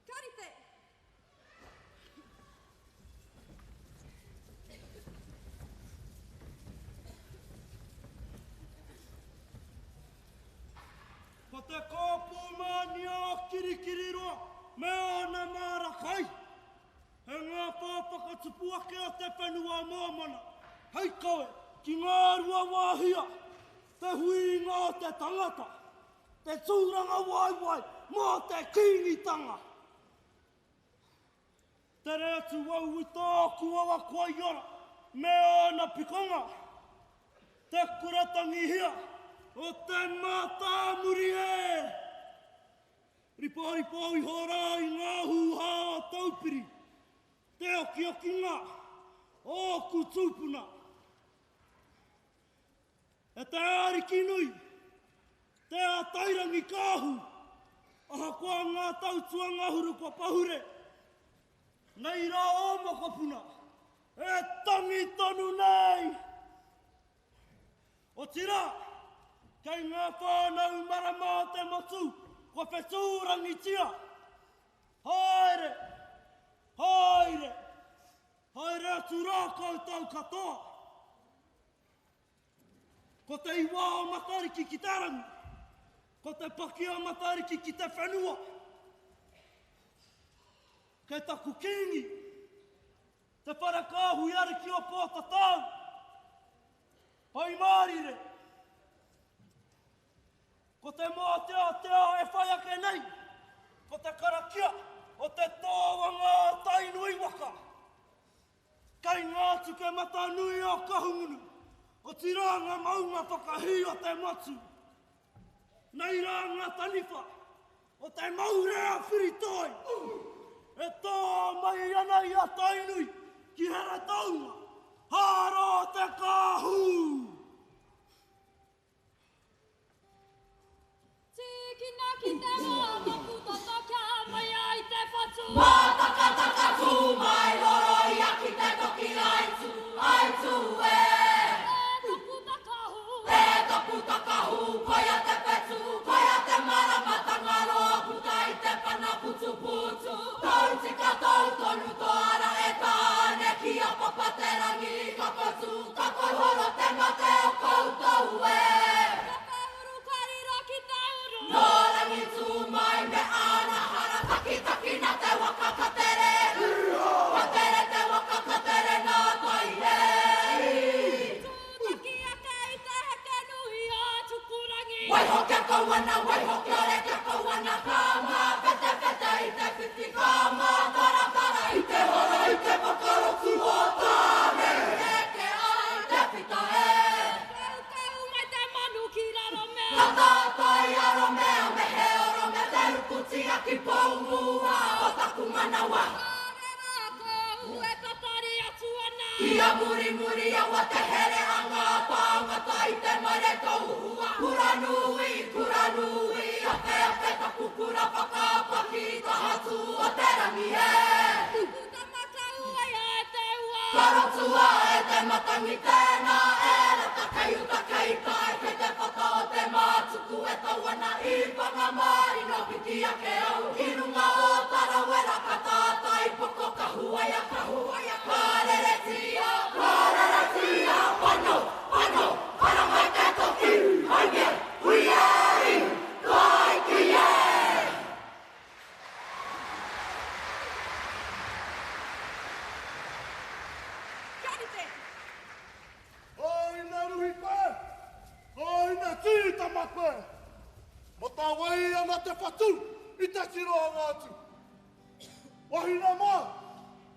Kia rite! Ko te kōpū mānia o Kirikiriroa me ōna māra kai. He ngāwhā whakatupu ake o te whenua mōmona hei kawe ki ngā rua wāhia, te huinga o te tangata, te tūrangawaewae mō te Kīngitanga. Tere atu au i tōku awa koiora me ōna pikonga, te kura tangihia o te mātāmuri e! Riporipo iho rā i ngā hūhā o Taupiri, te okiokinga o ōku tūpuna. E te Arikinui, te Atairangikaahu, ahakoa ngā tau tuangahuru kua pahure, nei rā ō mokopuna e tangi tonu nei! Otirā, kei ngā whānau marama o te motu kua whetūrangitia. Haere! Haere! Haere atu rā koutou katoa! Ko te iwa o Matariki ki te rangi, ko te paki o Matariki ki te whenua. Kei taku kīngi, te whare kāhui ariki o Pōtatau, Pai Mārire. Ko te mōteatea e whai ake nei, ko te karakia o te tōwanga o Tainui waka. Kei ngā tukemata nui o Kahungunu, otirā ngā maunga whakahī o te motu. Nei rā ngā taniwha o te maurea whiritoi e tō mai ana i a Tainui ki Heretaunga, hāro te kāhū! Tīkina ki te wā mapu tata kia mai ai te whatu. Mātakataka tū mai roroia ki te toki aitu, aitu e. E tapu takahu. E tapu takahu, koia te whetū, koia te maramatanga roa puta i te pana putuputu. Tōu tika tōu tonu tō ara e Tāne ki a Papaterangi ka kotū, ka kōhoro te mate o koutou e. Ka whakauru ka riro ki te uru. Nō Rangitūmai me āna hara takitakina te waka ka tere. Ka tere te waka ka tere nā tai e. Tūtaki ake i te heke nui a Tukurangi. Waiho kia kau ana, waiho kia ore kia kau ana, ka māwhetewhete i te whiwhi, ka mātaratara i te horo i te whakarotu o Tāne. Eke ai te whita e. Kaukau mai te manu ki raro mea. Ka tātai a Romeo me he oro me te ruku tiaki poumua o taku manawa. Kāre rātou e tatari atu ana. Kia murimuri awa te here a ngā tāngata i te mare tauhua. Kura nui, kura nui, ake ake taku kura whakapaki tahatū o te rangi e. Taku tama ka uaia e te ua. Ka rotua e te matangi tēnā e rata kei uta kei tai kei te whata o te mātuku e tau ana i Whangamārino piki ake au ki runga o Tarawera ka tātai poko ka huaia ka huaia ka reretia ka reretia pano pano haramai te toki haine hui e i taiki e. Kia rite! whawai ana te whatu i te tirohanga atu. Wahine mā,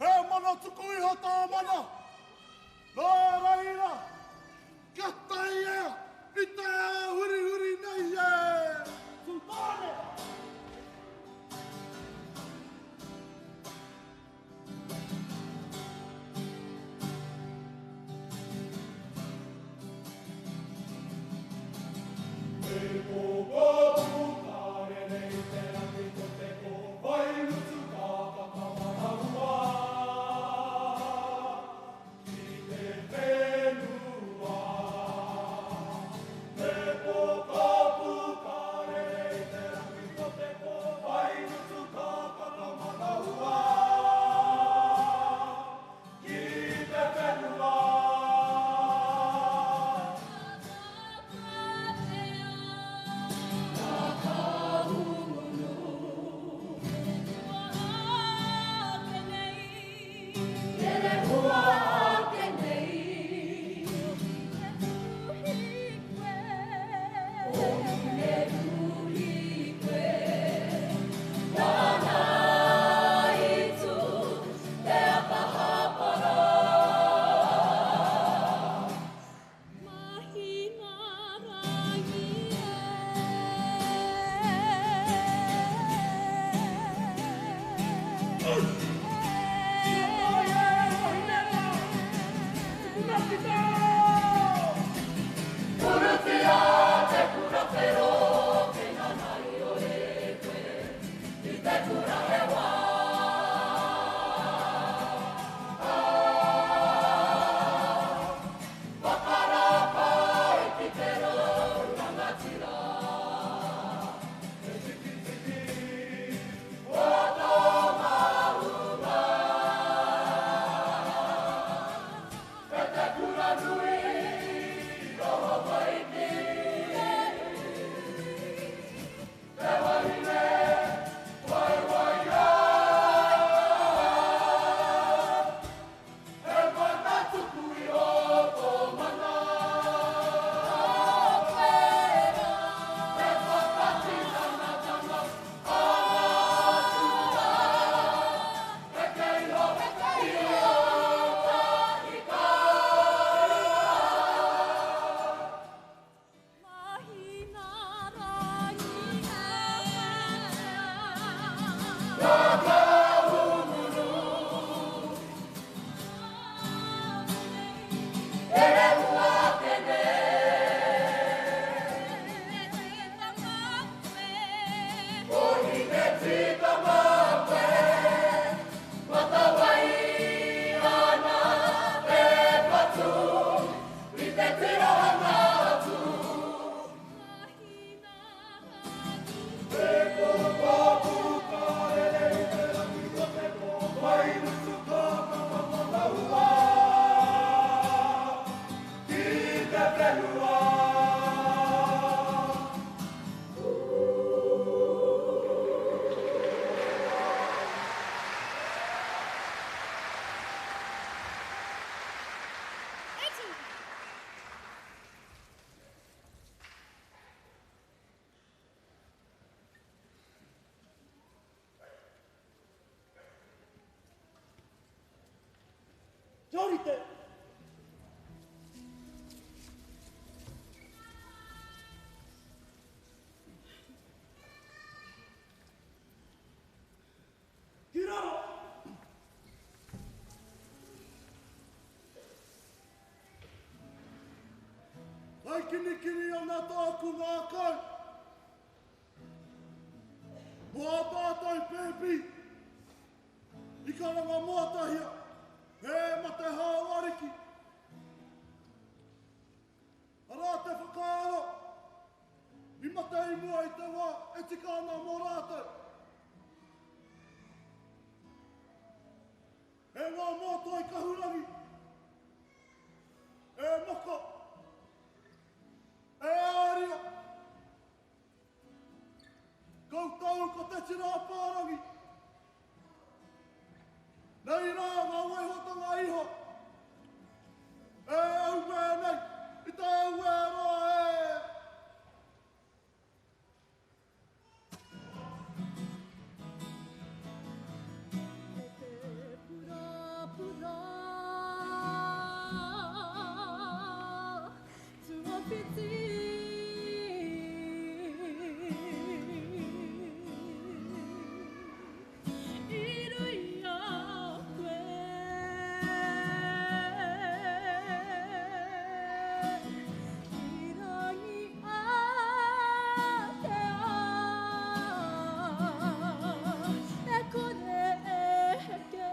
he mana tuku iho tō mana. Nō reira, kia taiea i te ao hurihuri nei e! Tūtāne! Kia rite! Ki raro! Kai kinikini ana tāku ngākau. Mō ā tātou pēpi i karanga moatahia he mate hao ariki. Arā te whakaaro i mate i mua i te wā e tika ana mō rātou. E ngā mōtoi kahurangi, e moko, e āria, Koutou ko te tira apārangi. Nei rā ngā waihotanga iho. E auē nei i te auē roa e. I ruia koe. I rangi ātea e kore e heke.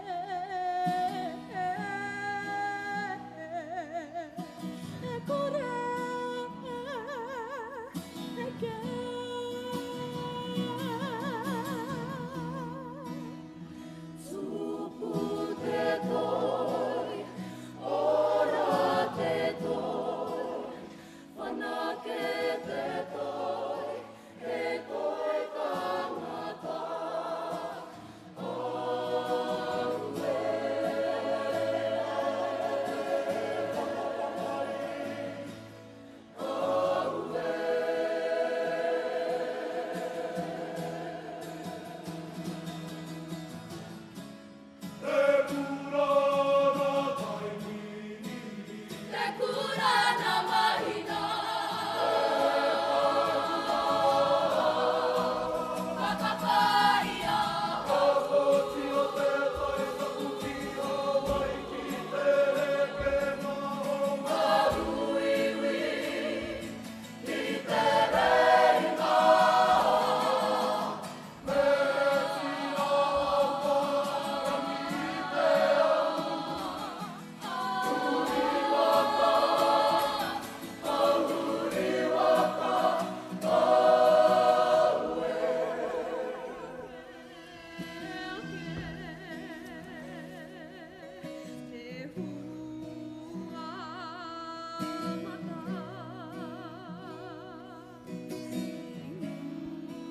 E kore e heke. Tupu te toi, ora te toi, whanake te toi, he toi tangata. Te kura na Tainui. Te kura na mahina. Whakapaia. Ka koti o te tai tapu ki Hawaiki te rekenga o ngā Uiwi i te reinga. Me tira aparangi i te au. Huri waka, huri waka, Te hua mata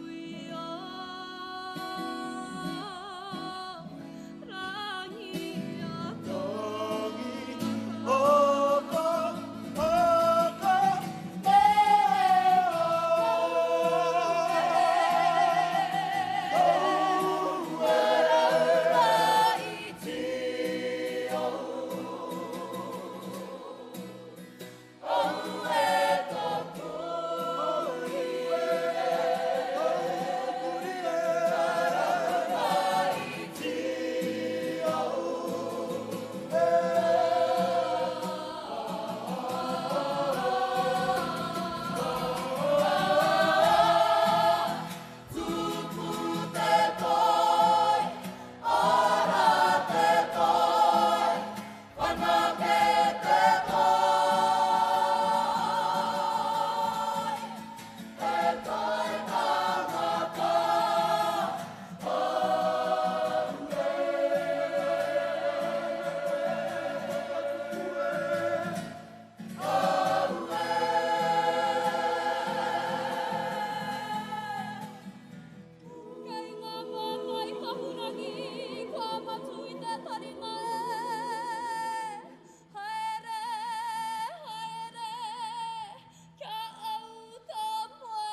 i o rangi Rangi aka aka Tupu te toi, ora te toi, whanake te toi. Te toi tangata, Kei ngā māngai kahurangi, kua matu i te taringa e. Haere, haere, kia au tā moe.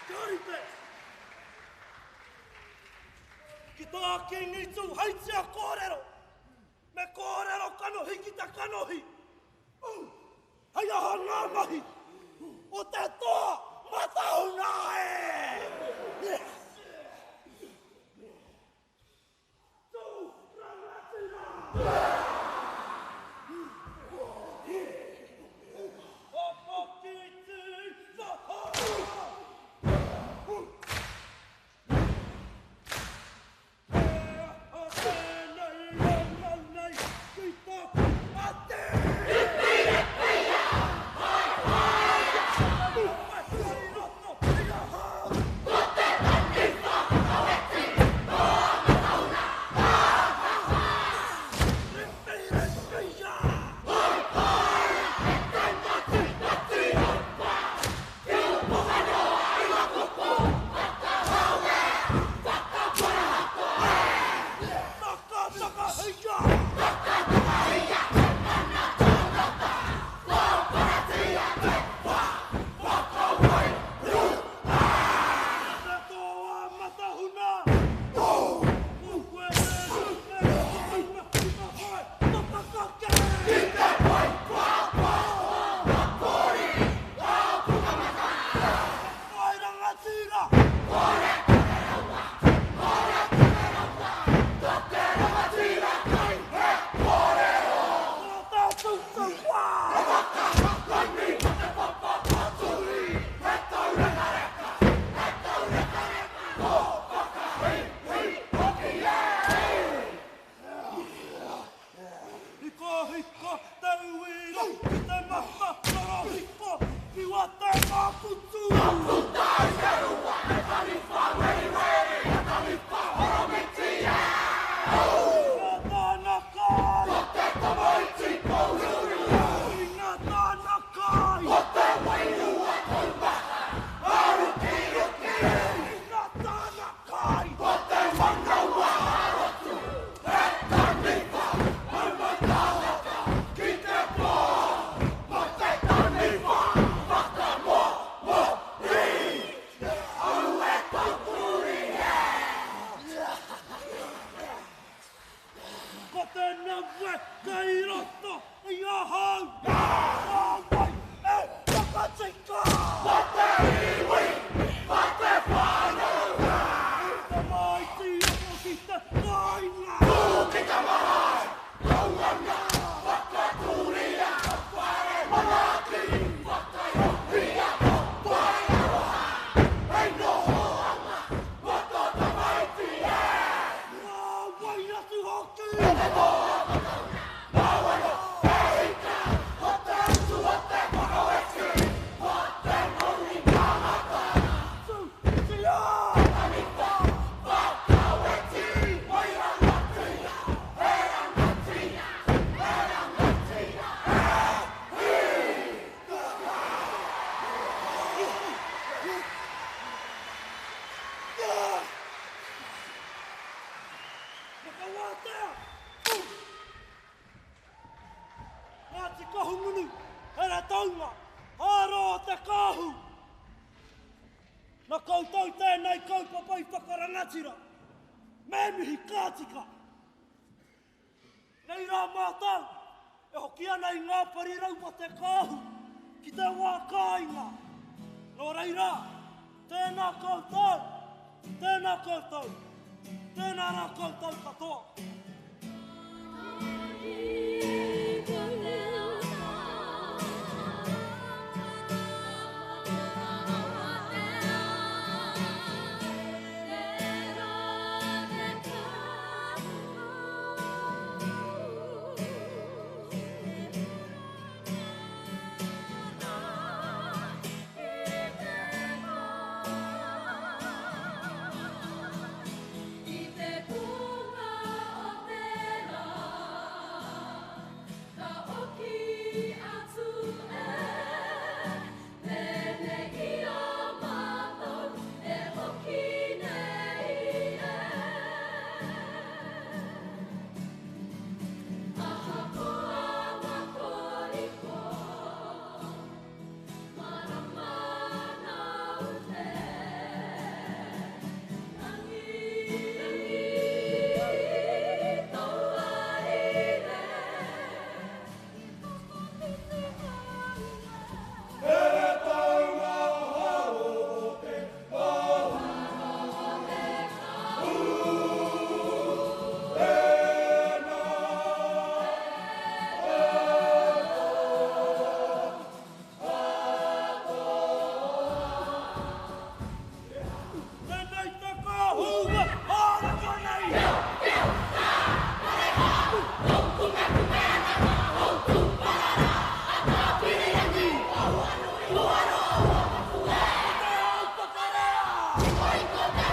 Kia rite! Ki tā Kīngi Tūheitia kōrero, me kōrero kanohi ki te kanohi. Hei aha ngā mahi o te toa matahuna e! Tū rangatira! Opokiti whahau! Na koutou tēnei kaupapa i whakarangatira. Me mihi ka tika. Nei rā mātou e hoki ana i ngā parirau o te kāhu ki te wā kāinga. Nō reira, tēnā koutou, tēnā koutou, tēnā rā koutou katoa. I te pūnga o te rā, ka oki atu e, pēnei i a mātou e oki nei e. Ahakoa ngā koriko, marama nāu te rangi, rangi, tauarire. Tēnei te kāhu e hāraka nei! Ko te au whakarea!